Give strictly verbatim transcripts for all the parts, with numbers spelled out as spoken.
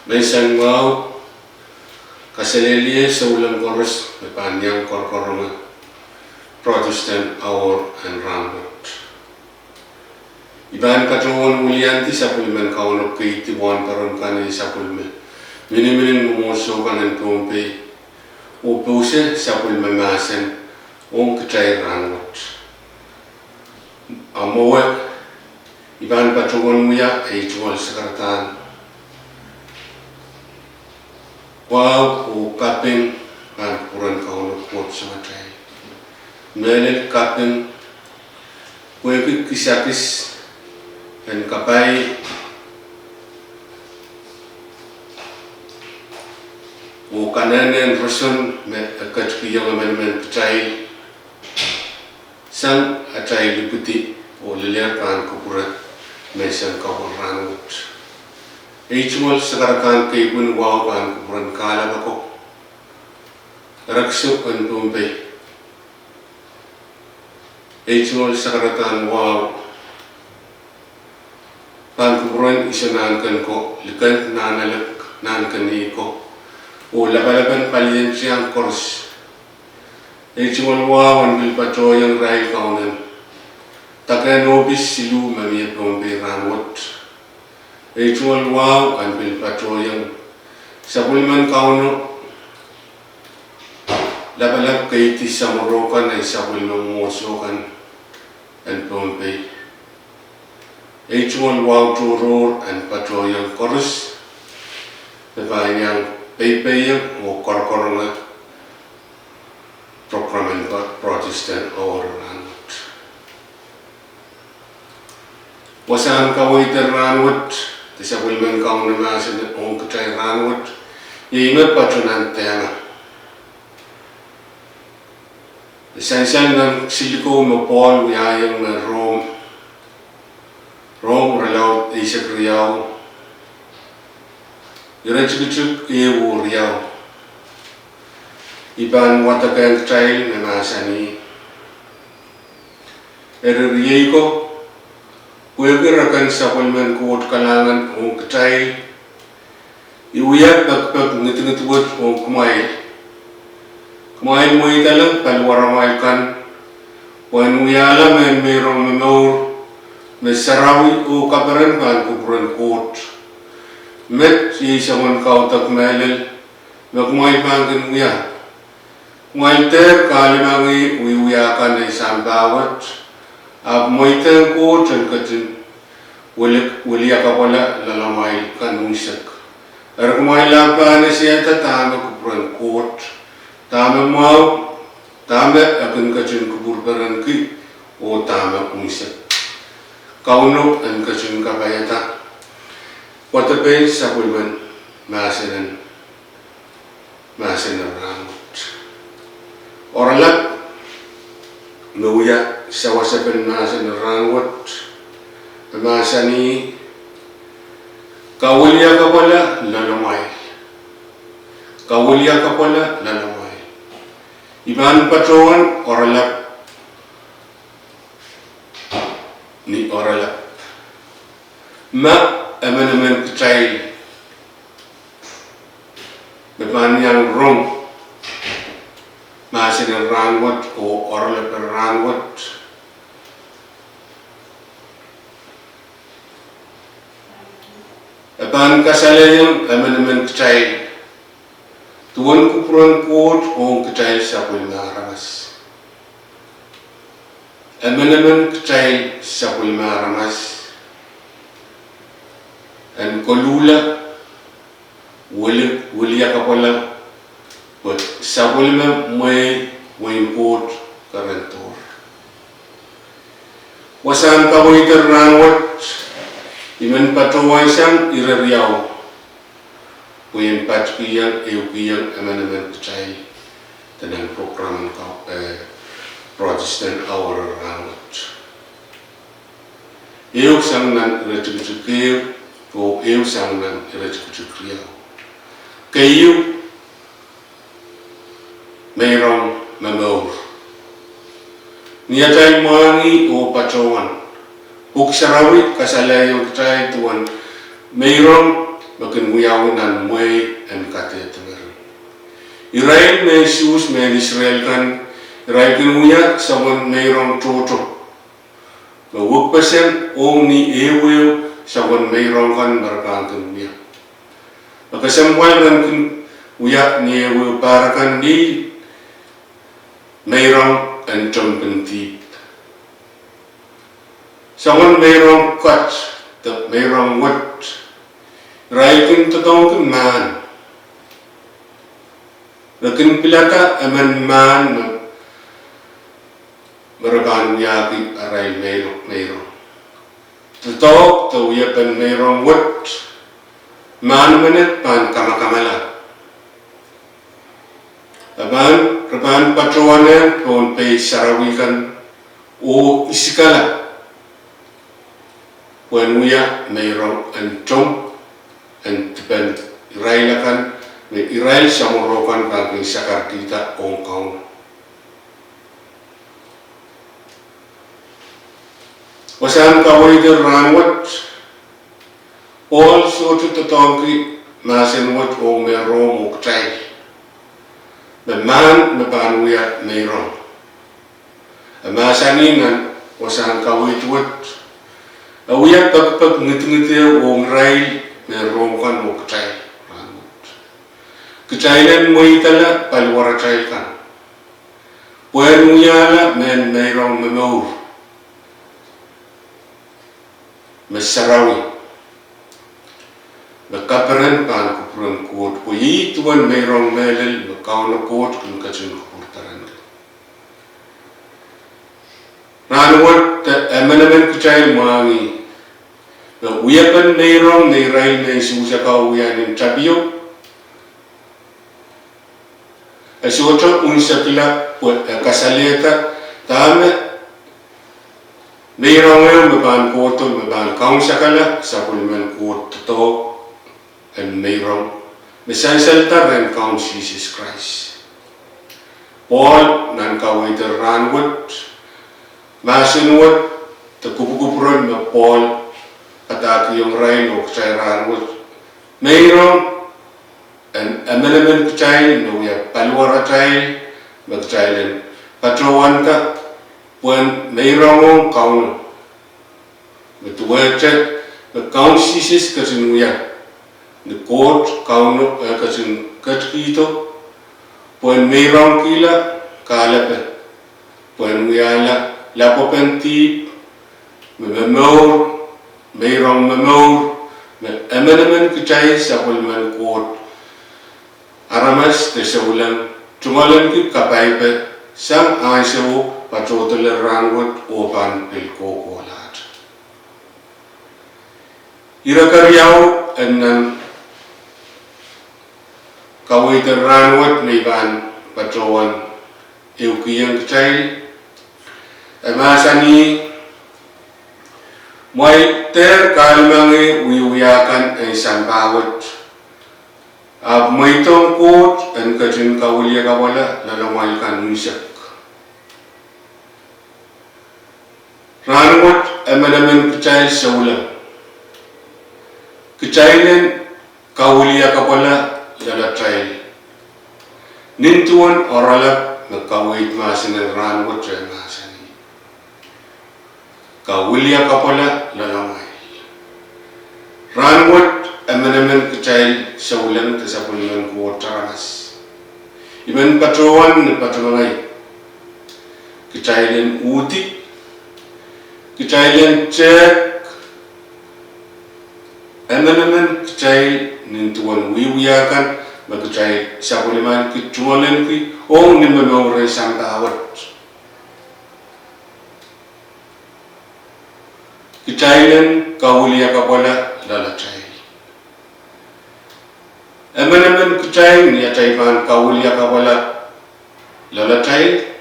Menseng mwahu, kaselehlie souleng koaros me pahn iang koarkoaronge Protestant Hour en rahnwet. I pahn patohwan wiliandi sapwellimen Kauno keidi wahnpoaron kan en sapwellime miniminiong mwomwohdiso kan en Pohnpei, oh pouse sapwellime mahsen ong kitail rahnwet. A mwowe, I pahn patohwan wia ei tungoal sakaradahn wahu oh kaping pahn kupwuren Kauno Koht Samatail. Mehlel kaping pwehki kisakis en kapai oh kanehnen roson me e ketikihong emenemen kitail sang atail ipwidi oh lelehr pahn kupwure menseng kauwel rahnwet. Ei tungoal sakaradahn keipwin wahu pahn kupwuren kahlap ako, Erekiso en Pohnpei. Ei tungoal sakaradahn wahu pahn kupwuren Isonahn Ken ko, Likend Nahnalek, Nahnkeniei ko, oh lapalapen palien tiahk koaros. Ei tungoal wahu en pil patohiong irail kaunen dakehn ohpis siluh me mie Pohnpei rahnwet. Ei tungoal wahu en pil patohiong sapwellimen Kauno lapalap keidi samworo kan en sapwellime mwomwohdiso kan en Pohnpei. Ei tungoal wahu tohrohr en patohiong koaros me pahn iang peipeiong oh koarkoaronge prokram en Protestant Hour rahnwet. Wasahn kaweid en rahnwet, de sapwellimen Kauno mahsen ong kitail rahnwet, iei me patohwan tehng sansal nan siluh ko me Pohl wiahiong mehn Rom, Rom irelaud eisek riau, iretikitik ehu oh riau. I pahn wadekehng kitail me mahsanih: Eri riei ko, pwehki reken sapwellimen Koht kalahngan ong kitail, I wia pekipek ngidingid wet ong kumwail. Kumwail mweidala paliwaramwail kan, pwehn wiahla mehn meirong momour me sarawi oh kaperen pahn kupwuren Koht. Met iei soangen kaudok mehlel me kumwail pahn kin wia. Kumwail dehr kahlemengih wiewia kan en sampah wet, ahpw mweidehng Koht en ketin weliakapwala loalamwail kan unsek. Eri kumwail ahpw pahn esehda dahme kupwuren Koht, dahme mwahu, dahme e kin ketin kupwurperenki, oh dahme unsek. Kauno en ketin kapaiada wadepen sapwellimen mahsen en mahsen en rahnwet. Oaralap me wia sawasepen mahsen en rahnwet, e mahsanih: Kaweliakapwala loalamwail. Kaweliakapwala loalamwail. I pahn patohwan oaralap ni oaralap. Ma emenemen kitail me pahn iang rong mahsen en rahnwet oh oaralap en rahnwet, e pahn kasalehiong emenemen kitail duwen kupwuren Koht ong kitail sapwellime aramas. Emenemen kitail sapwellime aramas en koluhla, weliakapwala, pwe sapwellime mwehi wehin Koht kerendohr. Wasahn kaweid en rahnwet, I men patohwansang ire riau pwehn patikihong ehukihong emenemen kitail nan prokram en Protestant Hour en rahnwet. Ehu sang nan iretikitik ehu oh ehu sang nan iretikitik riau. Keieu, meirong momour. Ni atail mwahngih oh patohwan, Pwuhk Sarawi kasalehiong kitail duwen meirong me kin wiawi nan mwehi en kadehde ngering. Irail mehn Suhs, mehn Israel kan, irail kin wia soangen meirong tohto me wekpeseng ong ni ehuehu soangen meirong kan me re pahn kin wia. Me kesempwal ren kin wia ni ehuehu pahr akan nin meirong en tompin dihp. Soangen meirong kat de meirong wet, irail kin doadoahngki mahn. Re kin pilada emen mahn me, me re pahn wiahki arail meirong, meirong. Doadoahk de wiepen meirong wet, mahn menet pahn kamakamala. Re pahn, re pahn patohwan pohn pei sarawi kan oh isikala pwehn wia meirong en tomw en dipen irail akan me irail samworo kan pahn kin sakarkihda ong Kauno. Wasahn kaweid en rahnwet, Pohl sohte doadoahngki mahsen wet ong mehn Rom oh kitail me mahn me pahn wia meirong. E mahsanih nan wasahn kaweid wet, e wia pekipek ngidingid ehu ong irail mehn Rom kan oh kitail rahnwet. Kitail en mweidala paliwaratail kan pwehn wiahla mehn meirong momour me sarawi, me kaperen pahn kupwuren Koht, pwe ih duwen meirong mehlel me Kauno Koht kin ketin kupwurdahr. Rahnwet, emenemen kitail mwahngih me wiepen meirong me irail mehn Suhs akau wia nin tapio, e sohte unsekla pwe e kasalehda dahme meirong ehu me pahn kohdo me pahn kaunsakala sapwellimen Koht doadoahk en meirong me sansalda rehn Kaun Sises Krais. Pohl nan kaweid en rahnwet, mahsen wet de kupwukupwuren me Pohl padahkihong irail oh kitail rahnwet, meirong en emenemen kitail me wia paliwaratail me kitail en patohwanda pwehn meirongohng Kauno, me duwehte me Kaun Sises ketin wia, ni Koht Kauno e ketin ketikihdo pwehn meirongkihla kahlepe, pwehn wiahla lapwepen dihp me momour, meirong momour me emenemen kitail sapwellimen Koht aramas de souleng tungoalenki kapaipe sang ansou patohdo lel rahnwet oh pahn pil kohkohlahte. Ire keriau en nan kaweid en rahnwet me I pahn patohwan ehukihong kitail, e mahsanih, mwein dehr kahlemengih wiewia kan en sampah wet, ahpw mweidohng Koht en ketin kawiliakapwala loalamwail kan unsek. Rahnwet emenemen kitail souleng, kitail en kawiliakapwala loalatail nin duwen oaralap me kaweid mahsen en rahnwet e mahsanih. Kawiliakapwala loalamwail. Rahnwet emenemen kitail souleng de sapwellimen Koht aramas, I men patohwan ni patohwan ngehi, kitail en uhdi, kitail en tehk, emenemen kitail nin duwen wiewia kan me kitail sapwellimanki tungoalenki ong ni momour en sampah wet. Kitail en kawiliakapwala loalatail. Emenemen kitail ni atail pahn kawiliakapwala loalatail.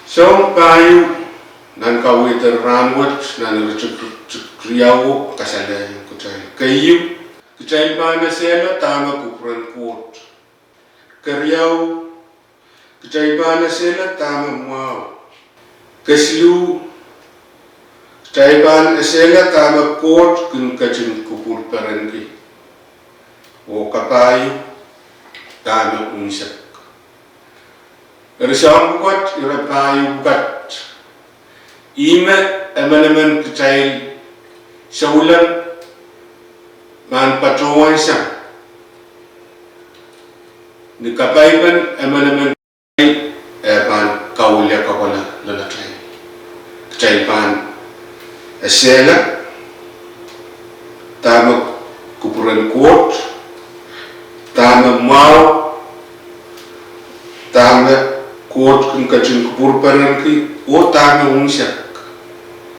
Soang pahieu nan kaweid en rahnwet nan iretikitik riauo kasalehiong kitail. Keieu, kitail pahn esehla dahme kupwuren Koht. Keriau, kitail pahn esehla dahme mwahu. Kesiluh, Kitail pahn esehla dahme Koht kin ketin kupwurperenki, oh kapahieu dahme unsek. Eri soahng pwukat, ire pahieu pwukat, ihme emenemen kitail souleng pahn patohwansang ni kapaipen emenemen, eh pahn kawiliakapwala loalatail. Kitail pahn esehla dahme kupwuren Koht, dahme mwahu, dahme Koht kin ketin kupwurperenki, oh dahme unsek.